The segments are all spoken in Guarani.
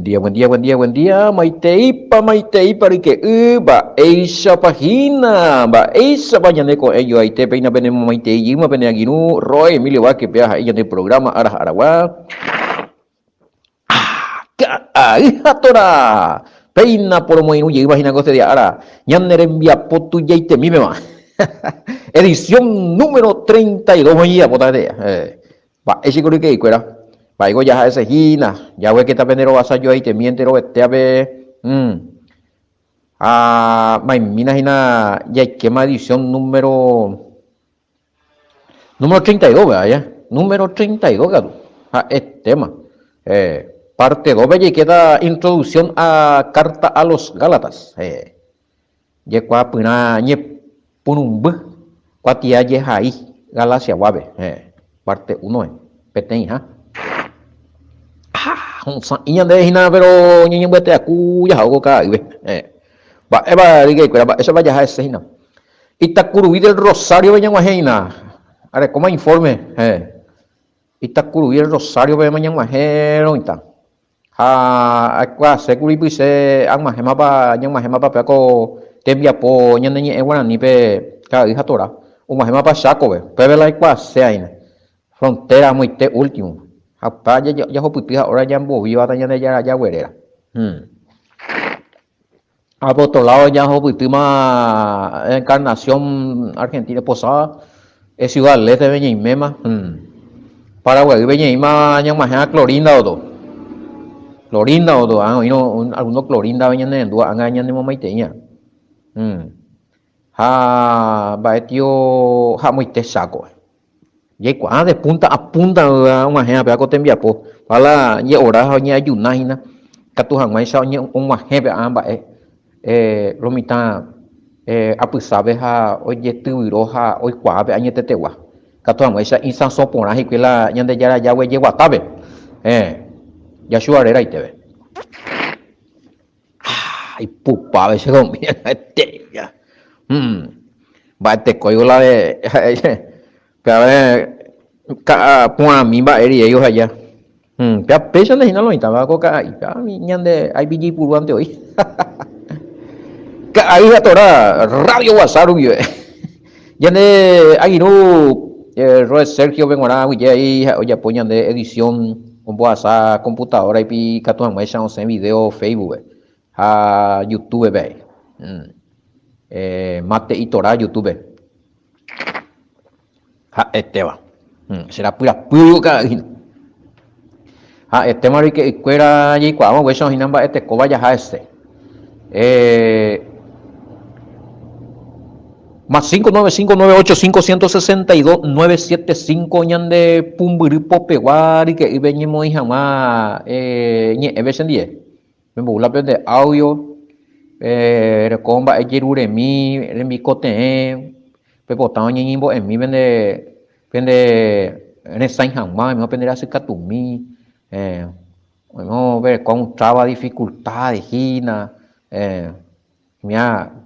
Buen día, buen día, buen día, buen día. Maiteípa, maiteípa ryke'y, mba'éichapa hína, mba'éichapa ñane ko'ẽ joaite péina pene momaitei jeýma pene angirũ Roy Emilio Vázquez péa ha'e ñande programa ára ha aragua. Ah, ka'ay ha tora! Péina poromoirũ jeýva hína ko este día ára ñane rembiapo tujaitemímeva. Edición número 32 oñejapóta este día. Eh. Mba'éicha ryke'ykuéra? Mba'éiko jaha'ese hína? Jaguéketa pende rovasa joaitemi enterovetéape. Mm. Ha maimína hína jaikéma edición número número 32 pe aja. Número 32 katu. Ha'etéma. Eh, parte 2 pe jaikéta introducción a carta a los Gálatas. Eh. Jekuaapyrã ñepyrũmby kuatia jehai Galaciaguápe, héẽ, parte uno-e, peteĩha. Ha, hosã'i ñandéve hína, péro ñañembyateaku jaha'o ko ka'aýpe, héẽ. Mba'épa ryke'ykuéra, mba'éichapa jaha hese hína. Itakuruvi del Rosario-pe ñag̃uahẽ hína, arekóma informe, héẽ. Itakuruvi del Rosario-pe ñag̃uahẽ roĩta. Ha aikuaasékuri pyche ag̃uahẽmapa ñag̃uahẽmapa péva ko tembiapo ñane ñe'ẽ guaranípe ka'ay ha tora, og̃uahẽmapa Chákope, upépe la aikuaase aína, frontera amoite último, ha upéva jahupyty ha óra jambovívata Ñandejára jagueréra. Ha por otro lado jahupytýma Encarnación Argentina Posada, Ciudad del Este-pe ñaiméma, Paraguaýpe ñaĩma ñag̃uahẽva Clorinda gotyo, Clorinda gotyo, ág̃a oĩrõ alguno Clorinda-pe ñanerendúva ág̃a ñanemomaiteĩva. Ha mba'e tio ha amoite Cháko-pe. Jaikuaa de punta a punta og̃uahẽva péva ko tembiapo, ojalá je'ora ha oñeajuna hína ikatu hag̃uáicha og̃uahẽ pe ã mba'e lo mitã apysápe ha ojetyvyro ha oikuaa pe añetetegua, ikatu hag̃uáicha isãso porã hikuái la Ñandejára Yahweh jeguatápe, héẽ, Yahshua réraiteve. Ah, ipupave che comida ha'etéja. Mba'etekóigo la de peave ka'a porãmi mba'e rire oheja. Péa péichante hína lo mitãva ko ka'a'i. Péa ñande áipi jaipurúvante oĩ. Ka'a'i ha tora radio WhatsApp rupive. Ñande angirũ Roe Sergio-pe g̃uarã aguyje aĩ ha'e ojapo ñande edición ombohasa computadora ipi ikatu hag̃uáicha osẽ video Facebook-pe ha YouTube-pe aĩ. Mate Itora YouTube-pe. Ha'etéva. Che rapyrapývo ka'aguy hína. Ha'etéma ryke'ykuéra jaikuaáma upéicha oĩna mba'etekóva jaha hese. Más 595 985 162 975 ñande pumbyry popegua ryke'ýpe ñemoĩ hag̃ua ñe'ẽve chendie. Pembo'u la pende audio, reko mba'e jeruremi, rembikotevẽ, pepota oñeñembo'emi pende pende resãi hag̃ua, oimérõ pende rasykatumi, oimérõ pereko un traba dificultades hína,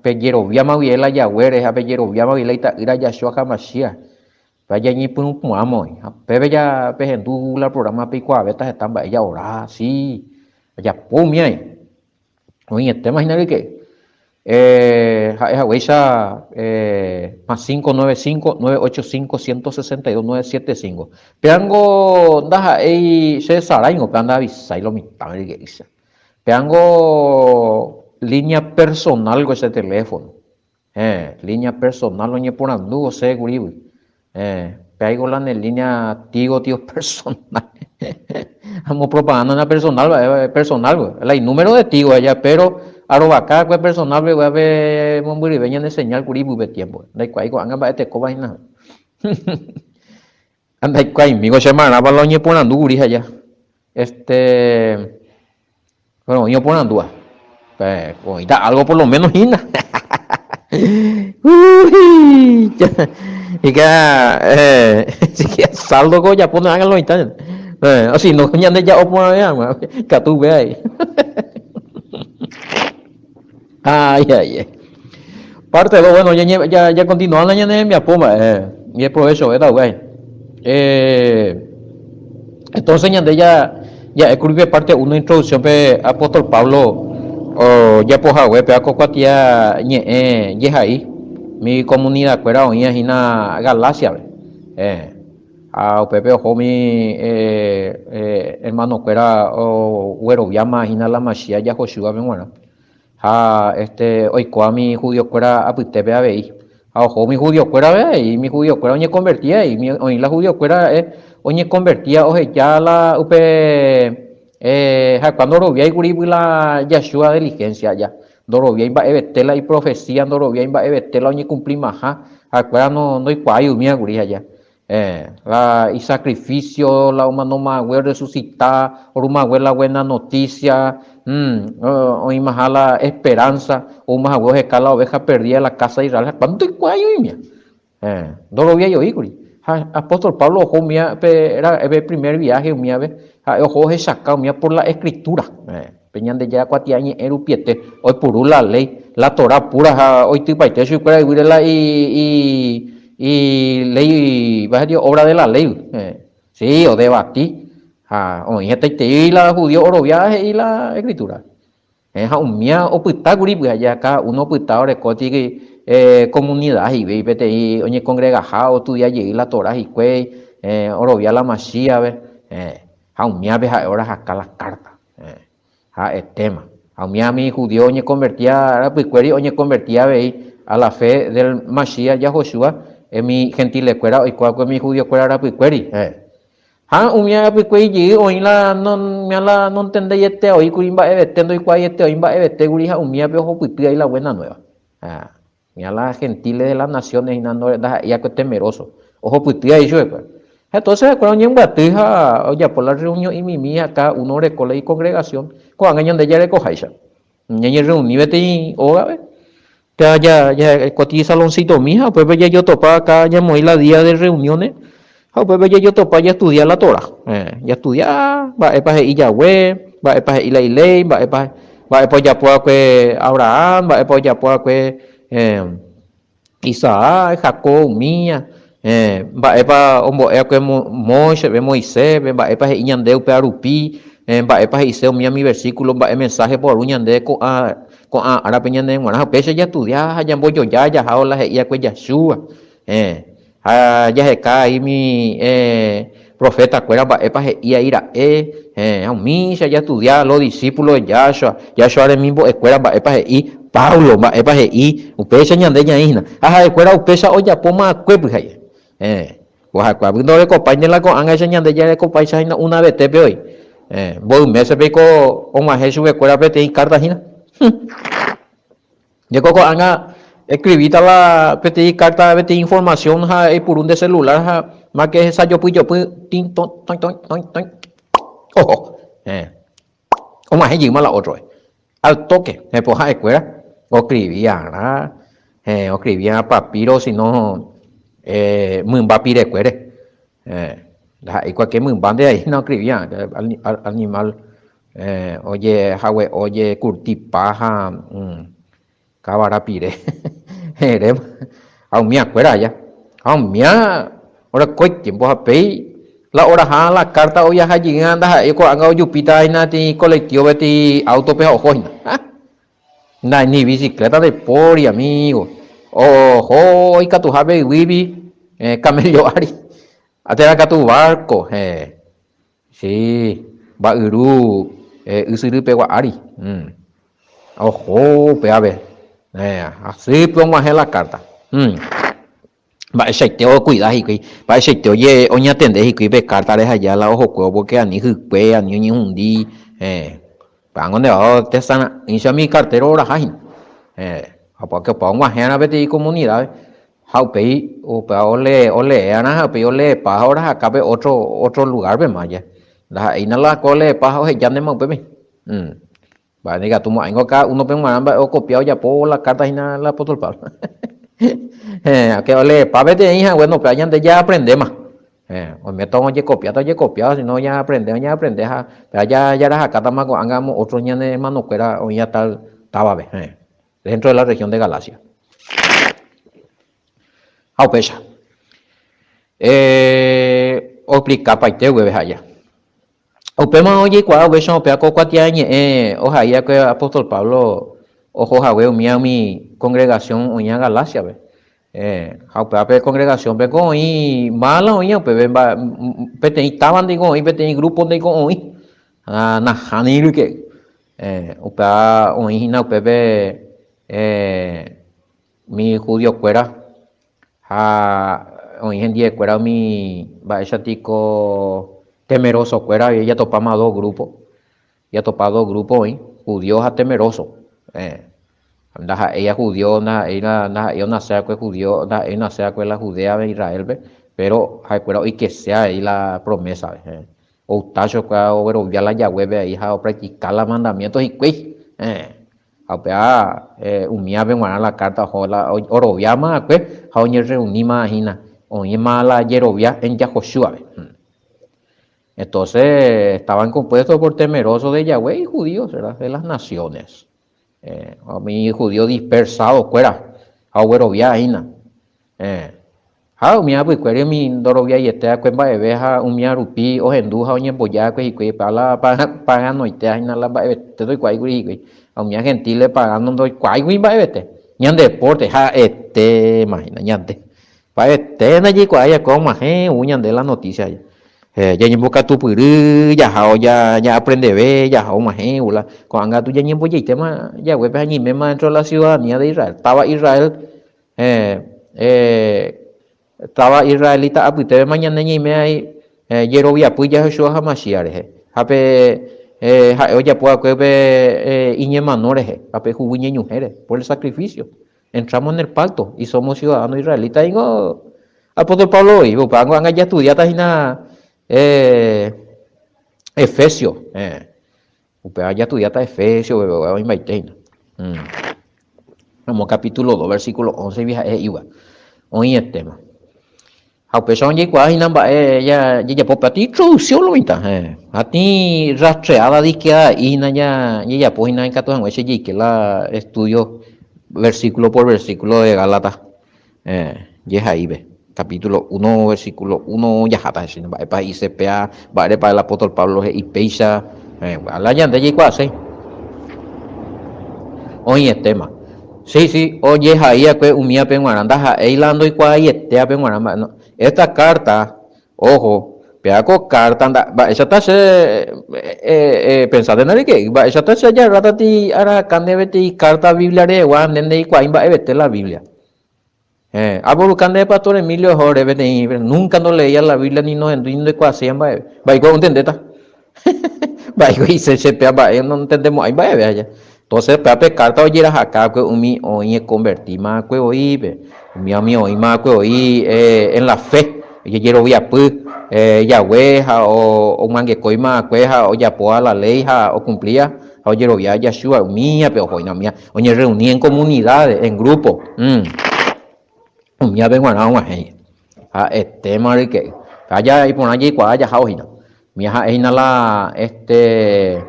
pejeroviáma guive la Yahweh-re ha pejeroviáma guive la ita'ýra Yahshua HaMashiach. Upéva jañepyrũpu'ãma oĩ. Ha pépe ja pehendu la programa peikuaavéta heta mba'e jaora, si, ajapo umi aĩ. Oĩetéma hína ryke'y. Eh, ha'e haguéicha eh, más 595 985 162 975. Péango ndaha'éi che saráingo, péa ndavisái lo mitã ryke'ýicha. Péango línea personal ko che teléfono. Héẽ, línea personal oñeporandu osẽ kurígui. Héẽ, pe aigo la ne línea tigo tío personal. Amo propaganda na personal va'e, personal pues, la inúmero de tigo allá, pero arovaka kue personal pe pe mombyryve ñane señal kuri pype tiempo. Ndaikuaái ko'ág̃a mba'e tekóva hína. Ndaikuaáimíko che marãpa la oñeporandu kuri allá. Este, bueno, oĩ oporandúva. Pe, oĩta algo por lo menos hína. Uy, ika, eh, saldo ko ojapo ne ág̃a lo mitã. Eh, o si no, ñande ja'o porãve hag̃ua, katu upéva ahí. Ay, ay, ay. Parte 2, bueno, ya, ya, ya continúa la ñane rembiapo mba'e, eh, provechovéta upéva. Eh, entonces ñande ya. Ja'ékuri pe parte uno introducción-pe apóstol Pablo ojapo hague péva ko kuatia ñe'ẽ jehai umi komunidakuéra oĩva hína Galacia-pe. Ha upépe oho umi hermano-kuéra ogueroviáma hína la Mashiach Yahoshua-pe g̃uarã. Ha este oikóva umi judiokuéra apytépe avei. Ha oho umi judiokuérape avei, umi judiokuéra oñekonverti avei, umi oĩ la judiokuéra ra'e oñekonvertíva oheja la upe ha'ekuéra ndoroviái kuri la Yahshua diligencia aja, ndoroviái mba'evete la iprofesía, ndoroviái mba'evete la oñekumplimaha, ha'ekuéra ndoikuaái umíva kuri aja. La isacrificio, la omanomahague orresucita, orumahague la buena noticia, oĩmaha la esperanza, oumahague oheka la oveja perdida de la casa de Israel, ha kuándo ndoikuaái oĩmia? Ndoroviái oĩkuri. Ha apóstol Pablo oho umía pe pe primer viaje umíape, ha'e oho ohechaka umía por la escritura. Pe Ñandejára kuatiañe'ẽ rupiete oipuru la léi, la Torá pura ha oitypaite chuguikuéra yvýre la iléi, obra de la léi. Sí, odevati ha oĩ hetaiterei la judío orovia he'i la escritura. Ha umía opyta kuri pyhaje, cada uno opyta orekóti comunidad he'ivéi peteĩ oñekongregaha ostudia jey la Torá hikuái, orovia la Masíape, ha umíape ha'e orahaka la carta. Ha'etéma. Ha umi umi judío oñekonvertía rapykuéri oñekonverti avei a la fe del Masías Yahoshua, umi gentilekuéra oiko va'ekue umi judiokuéra rapykuéri. Ha umi rapykuéri jey oĩ la umía la nontendeiete oĩ kuri mba'evete, ndoikuaaiete oĩ mba'evete kuri ha umíape ohupyty ai la buena nueva. Ña la gentiles de las naciones hína ndaha'éi va'ekue temeroso, ohopyty avei chupekuéra. Ha entonces ha'ekuéra oñembyaty ha ojapo la reunión imimi ha cada uno oreko la icongregación, ko'ág̃a ñande jarekoháicha. Ñañerreuni peteĩ ógape, térã jarekotĩ saloncitomi ha upépe jajotopa cada ñamoĩ la día de reuniones ha upépe jajotopa jastudia la Torah. Jastudia mba'épa he'i Yahweh, mba'épa he'i la iléi, mba'épa mba'épa ojapo va'ekue Abraham, mba'épa ojapo va'ekue Isaac, Jacob umía, mba'épa ombo'e va'ekue Móisepe, Moiséspe, mba'épa he'i ñande upéva rupi, mba'épa he'ise umi umi versículo, mba'e mensaje poru ñande ko'ã ko'ã árape ñande g̃uarã. Ha upéicha jastudia ha ñambojoja jahávo la he'i va'ekue Yahshua. Ha jaheka umi profeta kuéra mba'épa he'i ai ra'e, ha umícha jastudia los discípulos de Yahshua, Yahshua remimbo'e kuéra mba'épa he'i, Pablo mba'épa he'i, upéicha ñande ñaĩ hína. Ha ha'e kuéra upéicha ojapóma akue pyhaje. Ko ha'ekuéra ndorekopáinte la ko'ág̃aicha ñande jarekopáicha hína una vetépe voi. Mboy mése piko og̃uahẽ chupekuéra peteĩ kárta hína. Jeko ko'ág̃a escribíta la peteĩ carta peteĩ información ha eipuru nde celular ha máke hesajopyjopy tin ton toin toin toin toin oho eh og̃uahẽ jeýma la ótrove al toque hepo ha'ekuéra oscribi arã eh oscribi arã papiro sino eh mymba pirekuére eh ndaha'éi kualquier mymba nde aína oscribi arã animal Ojehague'o ojekurtipa ha kavara pire heréma ha umía kuéra aja. Ha umía orekói tiempo ha péi la oraha la carta oviaha jey ndaha'éi ko'ág̃a ojupíta hína peteĩ colectivo peteĩ auto-pe ha oho hína. Ha ni bicicleta ndaipóri amigo. Oho ikatuhápe yvýgui camello ári ha térã katu barco. Si, mba'yru ysyry pegua ári. Oho upévape. Hasýpe og̃uahẽ la kárta. Mba'eichaite okuida hikuái, mba'eichaite oñatende hikuái pe kártare ha ja la ohokuévo pórke ani hykue, ani oñehundi. Pévango ndéva tesara'ỹicha umi kartéro oraha hína. Ha pórke opa og̃uahẽrã peteĩ komunidápe. Ha upéi upéva olee, olee'arã ha upéi oleepa ha orahaka pe ótro, ótro lugárpema ja. Ndaha'éina la ko oleepa ha ohejántema upépe. Mba'e ndaikatu mo'ãingo káda únope g̃uarã mba'e okopia ojapóvo la kárta hína la apóstol Pablo. Héẽ, ke oleepa peteĩ ha guéno upéva ñande jaaprendéma. Héẽ, oiméta ojekopiáta ojekopia, sino ñaaprende oñeaprende ha péva jarahakátama ko'ág̃a amo ótro ñane ermanokuéra oĩva tal távape. Héẽ. Dentro de la región de Galacia. Ha upéicha. Eh, oexplicapaite gueve ha'e. Upéma ojeikuaa upéicha upéva ko kuatiañe'ẽ ohai va'ekue apóstol Pablo oho hague umíva umi kongregasión oĩva Galáciape. Ha upéva pe kongregasiónpeko oĩ mála oĩva upépe, peteĩ táva ndiko oĩ, peteĩ grúpo ndiko oĩ. Ha nahániri ryke'y. Upéva oĩ hína upépe umi judiokuéra ha oĩ hendiekuéra umi mba'éichatiko temerosokuéra avei jatopáma dos grúpo, jatopa dos grúpo oĩ, judío ha temeróso. Ndaha'éi judío, ndaha'éi ndaha'éi onase va'ekue judío, ndaha'éi onase va'ekue la Judéape, Israélpe, péro ha'ekuéra oikese avei la promésape. Outa chupekuéra oguerovia la Yahwépe avei ha opractika la mandamiénto hikuái. Ha upéva umívape g̃uarã la kárta oho la oroviáma va'ekue ha oñerreuníma hína, oĩma la jerovia en Yahoshuape. Entonces, estaban compuestos por temerosos de Yahweh y judíos, ¿verdad? De las naciones. Umi judío dispersado kuéra ha oguerovia hína. Ha umi apykuéri umi ndoroviaiete va'ekue mba'eve ha umíva rupi ohendu ha oñemboja va'ekue hikuái, upéva la paganoite hína la mba'evete ndoikuaái kuri hikuái. Ha umi gentile pagano ndoikuaái kuri mba'evete. Ñande deporte ha'etéma hína ñande. Mba'evete ndajaikuaái va'ekue og̃uahẽ ou ñande la noticia. Jañembokatupyry, jaha ja'aprendeve, jaha og̃uahẽ ou la. Ko'ág̃a katu jañembojaitéma jaguépe ha ñaiméma dentro de la ciudadanía de Israel. Táva Israel Heẽ, táva israelita apytépema ñane ñaime ai jeroviapy Yahushua HaMashiach rehe, ha pe ha'e ojapo va'ekue pe iñemano rehe, ha pe huguy ñeñuhẽ rehe, por el sacrificio. Entramos en el pacto y somos ciudadanos israelitas. Ningo apóstol Pablo voi, upéva ko'ág̃a jastudiáta hína Efesios. Upéva jastudiáta Efesios peve, oĩmbaite hína. Amo capítulo 2, versículo 11 gui ha'e he'íva. Oĩetéma. Ha upéicha ojeikuaa hína mba'e jajapo pe atĩ introducción lo mitã. Atĩ rastreada disqueada'i hína jajapo hína ikatu hag̃uáicha jaike la estudio versículo por versículo de Gálatas. Jehaípe, capítulo 1, versículo 1 jaháta hese, mba'épa he'ise péa, mba'érepa el apóstol Pablo he'i péicha, la ñande jaikuaase. Oĩetéma. Sí, sí, ojehai va'ekue umívape g̃uarã, ndaha'éi la ndoikuaaietévape g̃uarã mba'e. No. Esta carta Oho, péva ko kárta mba'éichata che epensátena reke, mba'éichata che ajarráta ti arahaka ndéve peteĩ kárta Biblia rehegua nde ndeikuaái mba'evete la Biblia. Héẽ, aporuka ndéve pastor Emilio oho ore peteĩ, péro núnka ndoleéi la Biblia ni nohendúi ni ndoikuaaséiva mba'eve. Mba'éiko ontendéta? Mba'éiko he'ise che péva mba'e nontendemo'ãi mba'eve aja. Entonces péva pe kárta ojerahaka va'ekue umi oñekonvertíma va'ekue voi, umi umi oĩma va'ekue voi en la fe, ojejeroviapy Yahweh ha omyangekóima va'ekue ha ojapóva la léi ha okumplíva ha ojerovia Yahshua, umívape ohóina, umíva oñerreuni en comunidades, en grupo. Umívape g̃uarã og̃uahẽ. Ha'etéma ryke'y. Ha ja iporã jaikuaa jahávo hína. Umíva ha'e hína la este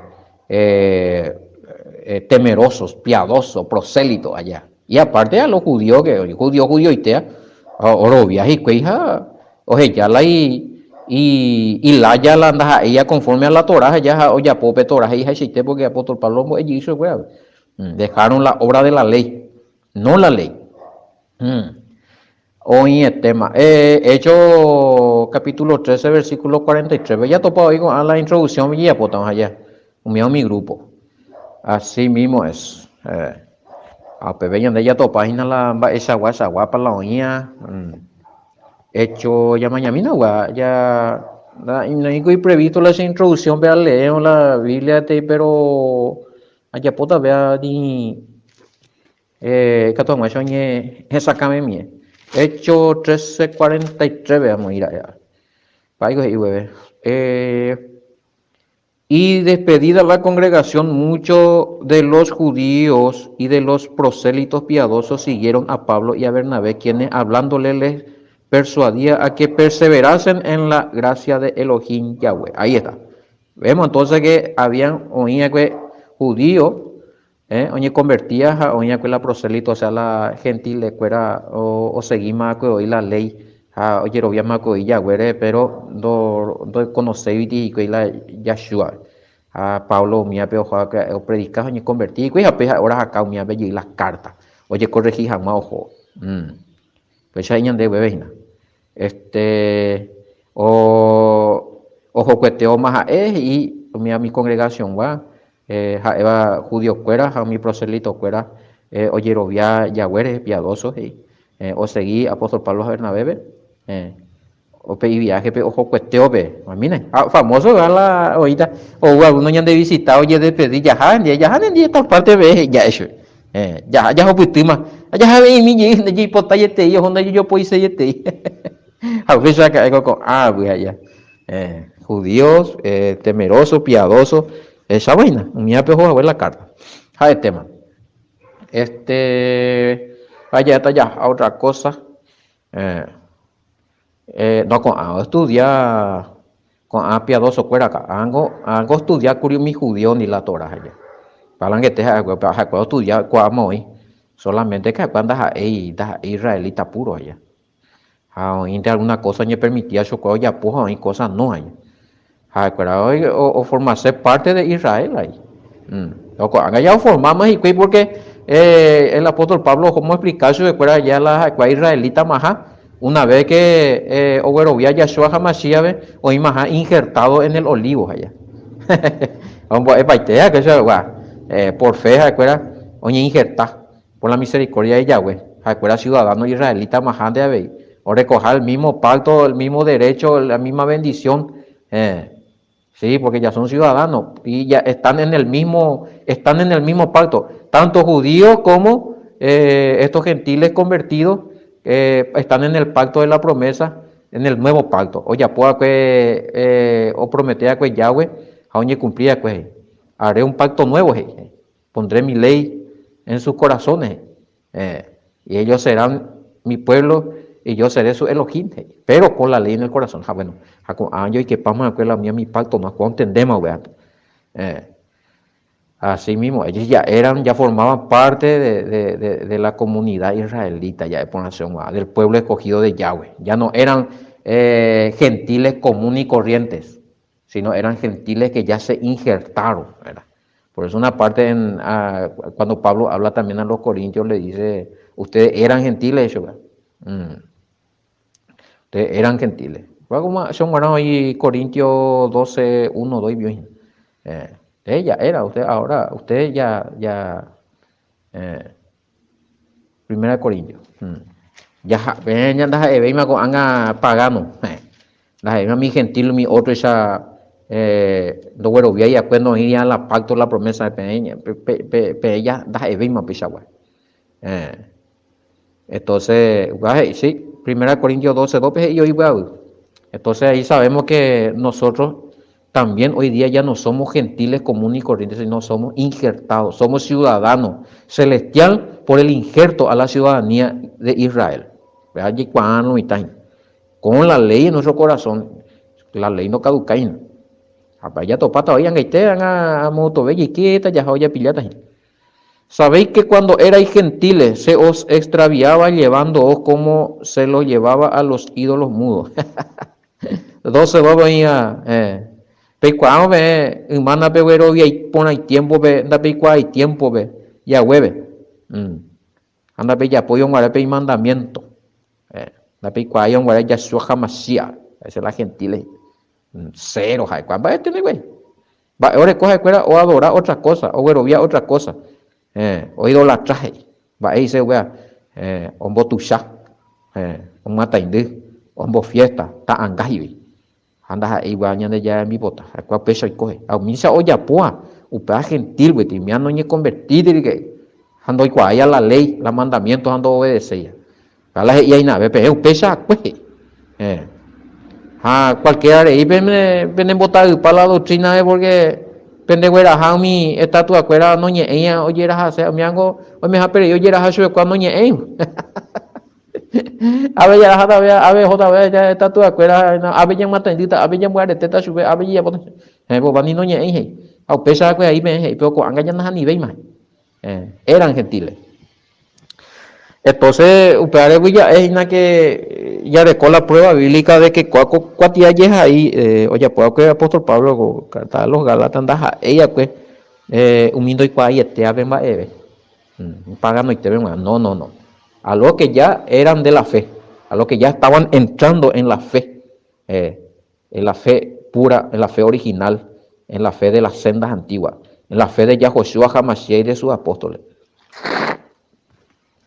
temerosos, piadosos, prosélitos aja. Y aparte a los judíos que judío judioitéa orovia hikuái ha oheja la ilája la ndaha'éiva conforme a la Torá aja ha ojapo pe Torá he'ihaichaite porque apóstol Pablo ombo'e jey chupekuéra. Dejaron la obra de la ley, no la ley. Oĩetéma. Hechos capítulo 13, versículo 43-pe jatopa voi ko'ã la introducción ojejapótava aja umi umi grupo. Así mismo es. Ha upépe ñande jatopa hína la mba'eichagua chaguápa la oĩva. Hechos ñamañamína gua ja noĩkuri previsto la che introducción-pe aleérõ la Biblia pero ajapóta péva ni Ikatu hag̃uáicha oñehesakãvemie. Hecho 13:43-pe amoĩ ra'e. Mba'éiko he'i upépe? Y despedida la congregación, muchos de los judíos y de los prosélitos piadosos siguieron a Pablo y a Bernabé, quienes hablándole les persuadía a que perseverasen en la gracia de Elohim Yahweh. Ahí está. Vemos entonces que habían oĩ va'ekue judío Oñekonvertía ha oĩ va'ekue la prosélito, osea la gentile-kuéra osegíma va'ekue voi la léi. Ha ojeroviáma ko ijaguére, péro ndokonoséiguiti hikuái la Yahshua. Ha Pablo umívape oho va'ekue opredika ha oñekonverti hikuái ha upéi ha'e orahaka umívape jey la kárta ojekorrehi hag̃ua ohóvo. Upéicha he'i ñande guéve hína. Este, o, ohokuetévoma ha'e he'i umi umi kongregasiongua ha'éva judiokuéra ha umi proselitokuéra ojerovia jaguére piadoso he'i osegi apóstol Pablo ha Bernabépe upe iviáhepe ohokuetévope. Mamíne, ha famoso la oĩta ou alguno ñande visita ojedespedi jaha ndie, jaha nendie tal parte pe ja'e chupe. Jaha jahupytýma, ha jahave'imi jey ndajaipotaietei oho ndajajopoiseietei. Ha upéicha ha'e ko'ã vy'aja. Judíos, temeroso, piadoso, echáva hína, umívape oho hague la carta. Ha'etéma. Este, ja'éta jaha otra cosa. No ko'ã oestudia ko'ã piadoso kuéra ángo ángo oestudia kuri umi judío ndi la Torá aja. Palangete ha'ekuéra upéva ha'ekuéra oestudia kuaáma oĩ, solamente que ha'ekuéra ndaha'éi ndaha'éi israelita puro aja. Ha oĩnte alguna cosa oñepermitíva chupekuéra ojapo ha oĩ cosa no aja. Ha'ekuéra oformase parte de Israel ahí. Ko'ág̃a ja oformáma hikuái porque el apóstol Pablo ohóma oexplika chupekuéra ja la ha'ekuéra israelitamaha, una vez que oguerovia Yahshua Hamashiach-pe oĩmaha injertado en el olivo aja. Ombo'epaite ha'ekuéra chupekuéra, por fe ha'ekuéra oñeinjerta por la misericordia de Yahweh, ha'ekuéra ciudadano israelitamaha nde avei, orekoha el mismo pacto, el mismo derecho, la misma bendición, eh, sí, porque ya son ciudadanos y ya están en el mismo, están en el mismo pacto, tanto judíos como eh, estos gentiles convertidos eh, están en el pacto de la promesa, en el nuevo pacto. Ojapo va'ekue eh, opromete va'ekue Yahweh ha oñekumpli va'ekue he'i. Haré un pacto nuevo he'i. Pondré mi ley en sus corazones, y ellos serán mi pueblo, y yo seré su Elohim, he'i. Pero con la ley en el corazón. Ha bueno, ha ko'ã joikepáma va'ekue la mía mi pacto, no akua ontendéma upéva. Así mismo, ellos ya eran, ya formaban parte de, de, de, de la comunidad israelita, ya de del pueblo escogido de Yahweh. Ya no eran eh, gentiles comunes y corrientes, sino eran gentiles que ya se injertaron, ¿verdad? Por eso una parte en, ah, cuando Pablo habla también a los corintios le dice, ustedes eran gentiles, yo, mm. Ustedes eran gentiles. Son hoy Corintios 12, 1, 2 y eh, ella era, usted ahora, usted ya, ya, eh, Primera de Corintios. Mm. Ya, peẽ ya ndaha'evéima ko'ág̃a pagano. Eh. Ndaha'evéima umi gentil umi ótroicha eh, ndogueroviái va'ekue noĩri la pacto la promesa peẽ peẽ ya ndaha'evéima upeichagua. Eh. Entonces, upéva he'i, sí, Primera de Corintios 12, 2 pe he'i oĩ upéva. Entonces ahí sabemos que nosotros También hoy día ya no somos gentiles comunes y corrientes, sino somos injertados, somos ciudadanos celestial por el injerto a la ciudadanía de Israel. Con la ley en nuestro corazón, la ley no caduca. Sabéis que cuando erais gentiles se os extraviaba llevándoos como se los llevaba a los ídolos mudos. 12 vos oĩva, eh. Peikuaárõ peẽ yma ndapegueroviái porãi tiémpope, ndapeikuaái tiémpope Yahweh-pe. Mm. Ha ndapejapói onguare pe imandamiénto. Eh. Ndapeikuaái onguare Yahshua HaMashiach. Esa la gentiles. Mm. Cero ha'ekuaa. Mba'ete niko. Mba'e oreko ha'ekuéra oadora otra cosa, oguerovia otra cosa. Eh, oidolatra he'i. Mba'e he'ise upéva? Eh, ombotuicha, eh, omyataindy, ombofiesta, ta'anga he'ive. Ha ndaha'éi upéva Ñandejára rembipota. Ha'ekuéra upéicha oiko he'i. Ha umícha ojapóva upéva gentil gueteri, umíva noñekonvertíri he'i. Ha ndoikuaáiva la léi, la mandamiento ha ndoobedeséiva. Ha la he'i aĩnave peẽ upéicha akue he'i. Eh. Ha cualquiera rei penembota'ypa la doctrina-pe porque pendegueraha umi estatua-kuéra noñe'ẽiva ojerahase, umívango oimehápe rei ojeraha chupekuéra noñe'ẽiva. Ave jaraháta ave, ave ohóta ave estatua-kuéra, ave ñamyataindýta, ave ñamyaretéta chupe, ave jajapóta. Hẽpova ni noñe'ẽi he'i. Ha upéicha akue ai peẽ he'i, pero ko'ág̃a ñanahanivéima. Eh, eran gentiles. Entonces, upévaregui ja'e hína que jareko la prueba bíblica de que kóa ko kuatia jehai ojapo va'ekue apóstol Pablo ko carta a los Gálatas ndaha'éi va'ekue umi ndoikuaaiete mba'eve, paganoitépe g̃uarã. No, no, no. A los que ya eran de la fe, a los que ya estaban entrando en la fe, en la fe pura, en la fe original, en la fe de las sendas antiguas, en la fe de Yahoshua HaMashiach y de sus apóstoles.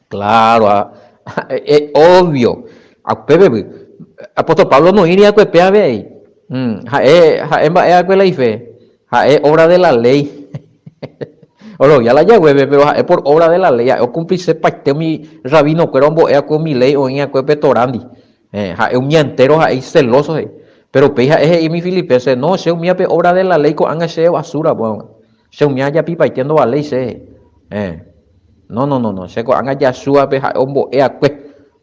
Claro, es obvio. Upépe, apóstol Pablo noĩri va'ekue péva avei. Ha'e, ha'e mba'e va'ekue la ife. Ha'e obra de la ley. Orovia la jaguépe, pero ha'e por obra de la ley. Ha'e okumplisepaite umi rabino-kuéra ombo'e va'ekue umi ley oĩ va'ekue pe Torándi. Ha'e umi entéro ha'e iselóso he'i. Péro upéi ha'e he'i umi filipense, No, che umía pe obra de la ley ko'ág̃a chéve basura po'ág̃a. Che umía ajapipaite ndovaléi che he'i. No, no, no, no, che ko'ág̃a Yahshua pe ha'e ombo'e akue.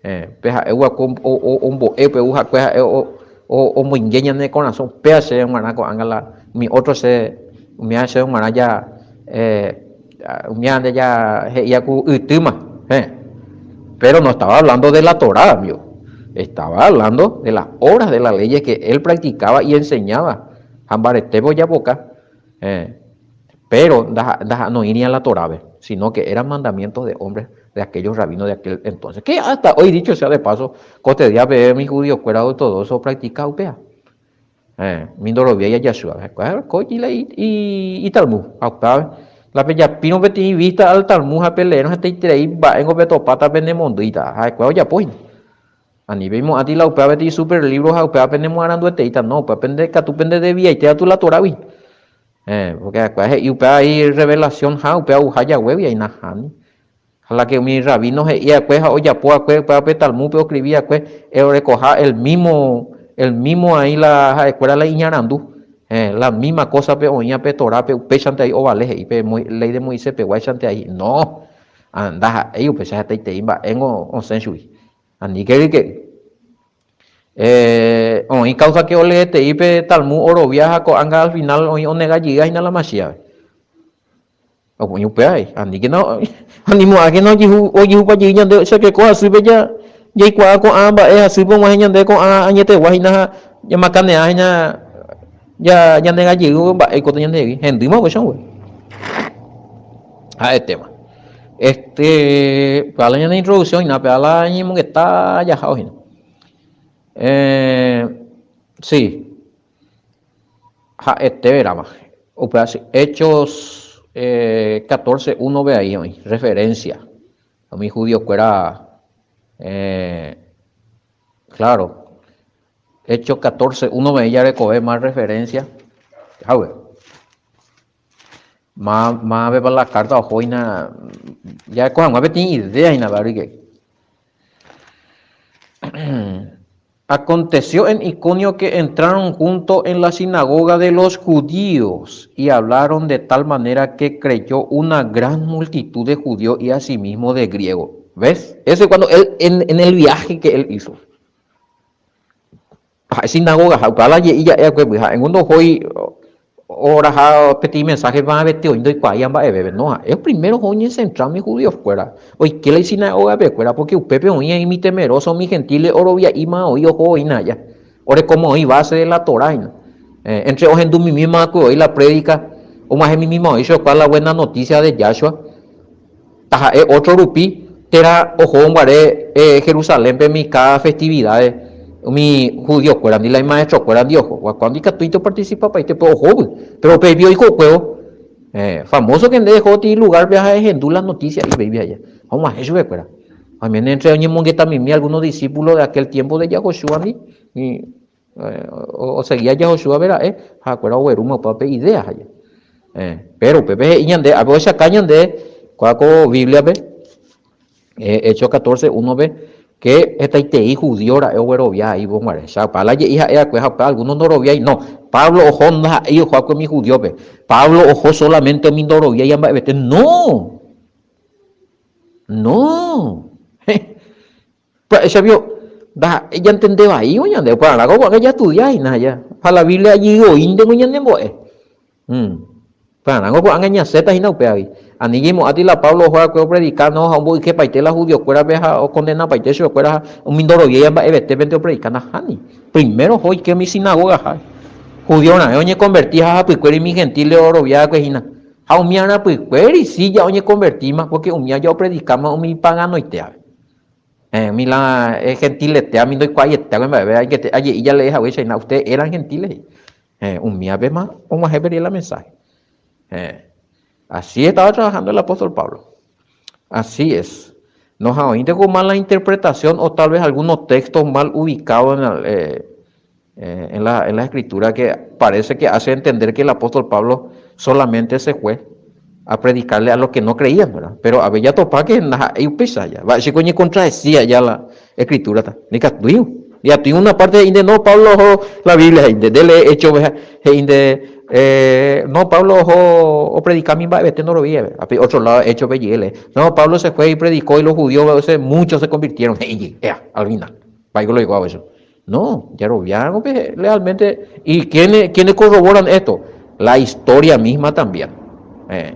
Pe ha'e va'ekue ombo'e pe akue ha'e omoinge ñane korasõ. Upéva chéve g̃uarã ko'ág̃a la umi ótro che, umía chéve g̃uarã ja umía nde ja he'íva ku ytýma. Pero no estaba hablando de la Torá, amigo. Estaba hablando de las obras de las leyes que él practicaba y enseñaba. Ha mbaretépe ojapoka. Pero noĩri a la Torápe, sino que eran mandamientos de hombres de aquellos rabinos de aquel entonces. Que hasta hoy, dicho sea de paso, kote día peve umi judiokuéra ortodoxo opractica upéva. Umi ndoroviái Yahshua. Ha'ekuéra la italmud. Ha upéva la pejapírõ peteĩ vista al Talmud ha peleérõ hetaiterei mba'éngo petopáta penemondýita. Ha'ekuéra ojapo hína. Ani peimo'ãti la upéva peteĩ super libro ha upéva penemoarandueteíta. No, upéva pende katu pende desviaite katu la Torágui. Porque ha'ekuéra he'i upéva ahí revelación ha upéva ouha jaguégui ahí nahániri. Ha la que umi rabino he'i va'ekue ha ojapo va'ekue upéva pe Talmúdpe oskrivi va'ekue orekoha el mismo, el mismo ahí la ha'ekuéra la iñarandu. La misma cosa pe oĩva pe Torápe upéichante ahí ovale he'i pe ley de Moisés peguáichante ahí. No, ndaha'éi upéicha hetaitei mba'éngo osẽ chugui. Aníke ryke'y. Oĩ causa que oleetei pe Talmud orovia ha ko'ág̃a al final oĩ onega jey hína la Masíape. Oĩ upéva he'i, aníkena, animo'ãkena ojehu, ojehupa jey ñande chakeko hasýpe ja, jaikuaa ko'ã mba'e hasýpe og̃uahẽ ñande ko'ã añetegua hína ha ñamakanea hína ja, ñanega jey mba'e oikóta ñandehegui. Hendýma upéicha ogue. Ha'etéma. Este, upéva la ñane introducción hína, upéva la ñemongeta jahávo hína. Eh, sí. Ha'etéverama. Upéva che, Hechos 14, 1 pe ahí oĩ, referencia. Umi judiokuéra, claro, Hechos 14, 1 pe jarekove más referencia. Hágue. Mávapepa la carta oho hína, jareko hag̃ua peteĩ idea hína, Gabriel. Aconteció en Iconio que entraron junto en la sinagoga de los judíos y hablaron de tal manera que creyó una gran multitud de judíos y asimismo de griegos. ¿Ves? Eso es cuando él, en, en el viaje que él hizo. Ha'e sinagoga ha upéva la je'i ja'e va'ekue ha'éngo ndohói oraha peteĩ mensaje mavete oĩ ndoikuaáiva mba'evépe. No, ha'e primero oho oñecentra umi judíos-kuéra, oike la isinagoga-pekuéra, porque upépe oĩ umi temeroso, umi gentiles orovia'íma oĩ oho oĩna aja, orekóma oĩ base de la Torá hína. Entre ohendumimíma va'ekue oĩ la prédica, og̃uahẽmimíma oĩ chokua la buena noticia de Yahshua. Taha'e ótro rupi térã oho guare Jerusalénpe umi káda festividáde umi judiokuérandi, la imaestrokuérandi oho. Guakuaa ndikatúinte opartisipapaite pe ohóvy, péro upéipi oikokuévo. Famóso ke nde ehóti lugárpe ha ehendu la notísia ipéipi aja. Ha og̃uahẽ chupekuéra. Ha oiméne éntre oñemongetamimi algúno disípulo de akél tiémpo de Yahoshuandi, Osegi aja Josué ra'e, ha'ekuéra oguerúma opa pe idéa aja. Péro upépe he'i ñande, ápe ohechauka ñande kóa ko Bíbliape, Hechos 14, 1-pe, ke hetaitei judío ra'e oguerovia aívo guare. Chapa la je'i ha'e va'ekue ha upe algúno ndoroviái. No, Pablo oho ndaha'éi oho va'ekue umi judíope. Pablo oho sólamente umi ndoroviái ha mba'evete. No! No! Pya'e pio, ndaha'éi jantende vaívo ñande, upearã ko ko'ág̃a jastudia hína aja. Ha la Biblia jey oĩntengo ñanembo'e. Upearãngo ko'ág̃a ñasẽta hína upévagui. Ani ñaimo'ãti la Pablo oho va'ekue opredika, no, ha omboykepaite la hudiokuérape ha okondenapaite chupekuéra ha umi ndoroviáiva mba'evetépente opredika. Nahániri. Primero oho oike umi sinagogahápe. Hudío raẽ oñekonverti ha hapykuéri umi gentíle orovia va'ekue hína. Ha umi arapykuéri si ja oñekonvertíma, pórke umíva ja opredikáma umi paganoitévape. Umi la gentiletéva, umi ndoikuaaietéva mba'eve, aje'i jalee haguéicha hína, ustedes eran gentiles, he'i. Héẽ, umívapema og̃uahẽ peri la mensaje. Héẽ. Así estaba trabajando el apóstol Pablo. Así es. No ha oĩnte ko mala interpretación o tal vez algunos textos mal ubicados en la, eh, eh, en la, en la escritura que parece que hace entender que el apóstol Pablo solamente se fue a predicarle a los que no creían, ¿verdad? Pero a ver, ya topa que ndaha'éi upéicha ya. Mba'éichiko oñekontradecía ya la escritura ta. Ndikatúi. Ndikatúi una parte he'ínte no Pablo oho la Biblia he'ínte, nde lee Hechos he'ínte eh, no Pablo oho opredika mi mba'evete ndoroviáiva. Ha pe otro lado Hechos pe je'e no Pablo se fue y predicó y los judíos muchos se convirtieron he'i jey. Ea, al final. Mba'éiko lo oikuaávo eso. No, jaroviáramo pe lealmente. ¿Y quiénes, quiénes corroboran esto? La historia misma también. Eh,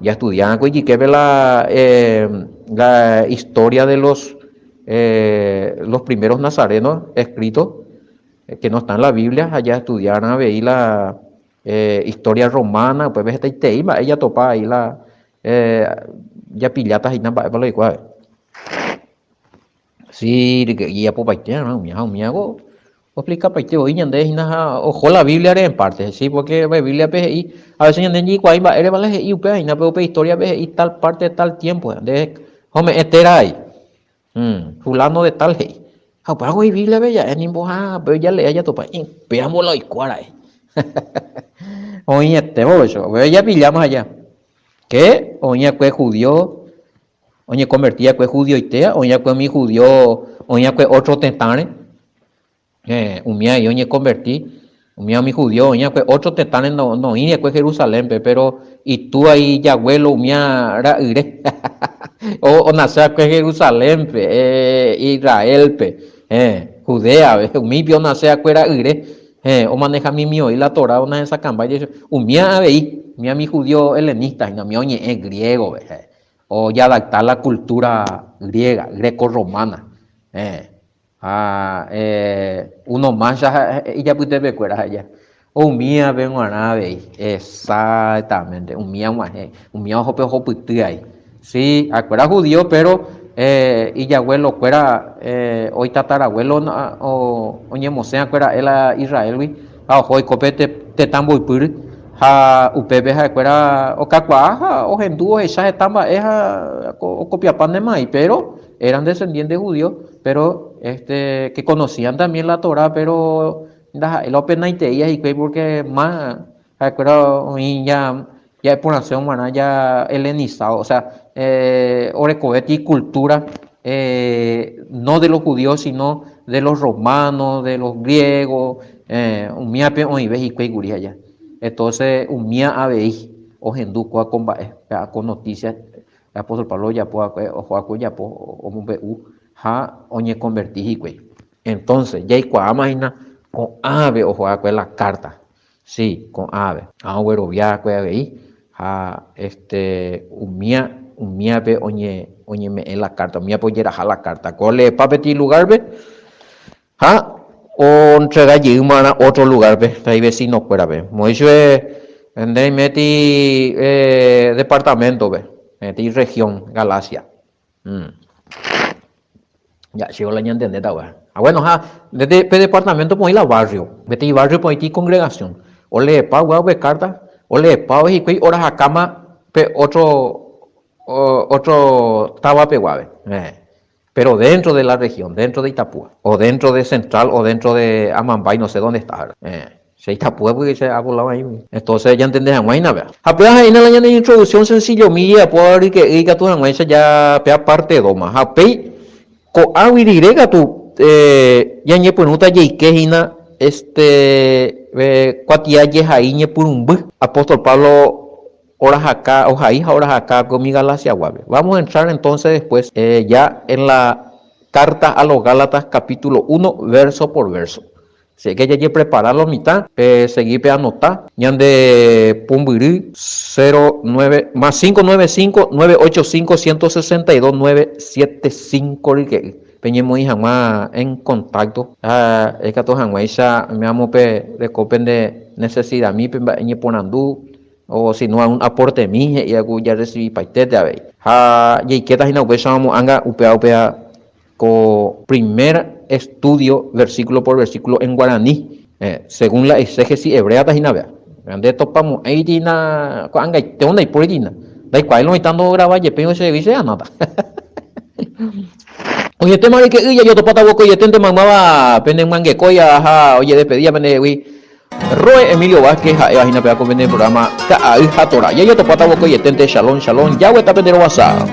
ya estudiaban ijyképe la, eh, la historia de los, eh, los primeros nazarenos escritos, eh, que no está en la Biblia, allá estudiaron avei la eh, historia romana, upépe hetaitei mba'e jatopa ahí la eh, japilláta hína mba'épa la oikuaave. Sí, ijapopaite arã umía ha umíago oexplikapaite voi ñande hína ha oho la Bíbliare en parte, sí, porque pe Bíbliape he'i, a veces ñande ndaikuaái mba'érepa la he'i upéva hína, pero upe historiape he'i tal parte, tal tiempo, nde ome'ẽ téra ai, fulano de tal he'i, ha upéva oĩ Bíbliape ja'e nimbo ha upéi jalee jatopa, upévambo la oikóva ra'e, oĩetévo péicha, upéva japilláma aja, ke oĩ va'ekue judío Oñekonverti va'ekue judioitéva, oĩ va'ekue umi judío oĩ va'ekue ótro tetãre, eh, umi avei oñekonverti, umi umi judío oĩ va'ekue ótro tetãre noĩri va'ekue Jerusalénpe, péro itúa ijaguélo umía ra'yre onase va'ekue Jerusalénpe, eh, Israélpe, eh, Judéape, umípe onase va'ekue ra'yre, eh, omaneha mimi oĩ la Torá onahesakãmba jepe, umía avei, umía umi judío helenista hína, umía oñe'ẽ griégope, eh. Ojadapta la cultura griega, grecorromana. Eh, ha eh, uno más ijapytepekuéra ha'eja. Umíape g̃uarã avei, exactamente, umía g̃uahẽ, umía oho pe ohopyty ai. Sí, ha'ekuéra judío, pero eh, ijabuelokuéra, eh, o itatarabuelo oñemosẽ va'ekue ra'e la Israélgui ha oho oiko pe tetã mboypýry. Ha upépe ha'ekuéra okakuaa ha ohendu ohecha heta mba'e ha okopiapántema péro eran descendientes judíos, pero este que conocían también la Torá, pero ndaha'éi la openaiteíva hikuái porque más ha'ekuéra oĩ ya ja'eporãse g̃uarã ya helenizado, o sea, orekovéti cultura no de los judíos sino de los romanos, de los griegos, umíape oĩve hikuái kuri aja. Entonces umía avei ohendu kóva ko mba'e, ko noticia apóstol Pablo ojapo va'ekue, oho va'ekue ojapo, omombe'u ha oñekonverti hikuái. Entonces jaikuaáma hína ko'ãve oho va'ekue la carta. Sí, ko'ãve. Ha oguerovia va'ekue avei ha este umía umíape oñe oñeme'ẽ la carta, umíape ojeraha la carta. Ko oleepa peteĩ lugárpe ha ontrega jeýma va'erã ótro lugárpe pe ivesinokuérape. Moichupe nde reiméti departaméntope, peteĩ región Galacia. Ya, chéve la ñantendéta guéva. Ha bueno, ha desde pe departamento oĩ la barrio, peteĩ barrio oĩti congregación. Oleepa guéva upe carta, oleepa hikuái orahakáma pe otro otro táva peguápe. Pero dentro de la región, dentro de Itapúa, o dentro de Central, o dentro de Amambay, no sé dónde está, ¿verdad? Che Itapúa porque che avolado ahí. Entonces ya entendés hag̃ua hína péa. Ha péa ha'éna la ñane introducción sencillomi japo ryke'y ikatu hag̃uáicha ja péa parte dóma. Ha upéi ko'águi rire katu ñañepyrũta jaike hína este kuatia jehai ñepyrũmby. Apóstol Pablo orahaka, ohai ha orahaka ko umi Galaciaguápe. Vamos a entrar entonces después ya en la carta a los Gálatas capítulo 1 verso por verso. Si que jajeprepara lo mitã, pe segui pe anota ñande pumbyry cero nueve más cinco nueve cinco nueve ocho cinco ciento sesenta y dos nueve siete cinco ryke'y peñemoĩ hag̃ua en contacto ha ikatu hag̃uáicha oiméramo pe reko pende necesidad-mi pe mba'e ñeporandu o si no algún aporte-mi he'íva ku jarrecibipaitéte avei ha jaikéta hína upéicharamo ág̃a upéva upéva Ko primer estudio versículo por versículo en guaraní, según la exégesis hebrea-ta hína péva. Nde topamo'ãiti hína ko'ag̃aite ndaipóriti hína. Ndaikuaái oĩta ndograva jepéi osegui che anáta. Oĩetéma ryke'y jajotopáta vokoieténte maymáva pene myangekói ha ojedespedía pendehegui. Roe Emilio Vázquez ha'éva hína péva ko pende programa Ka'ay ha Torá. Jajotopáta vokoieténte. Shalom, shalom. Jagueta pende rovasa.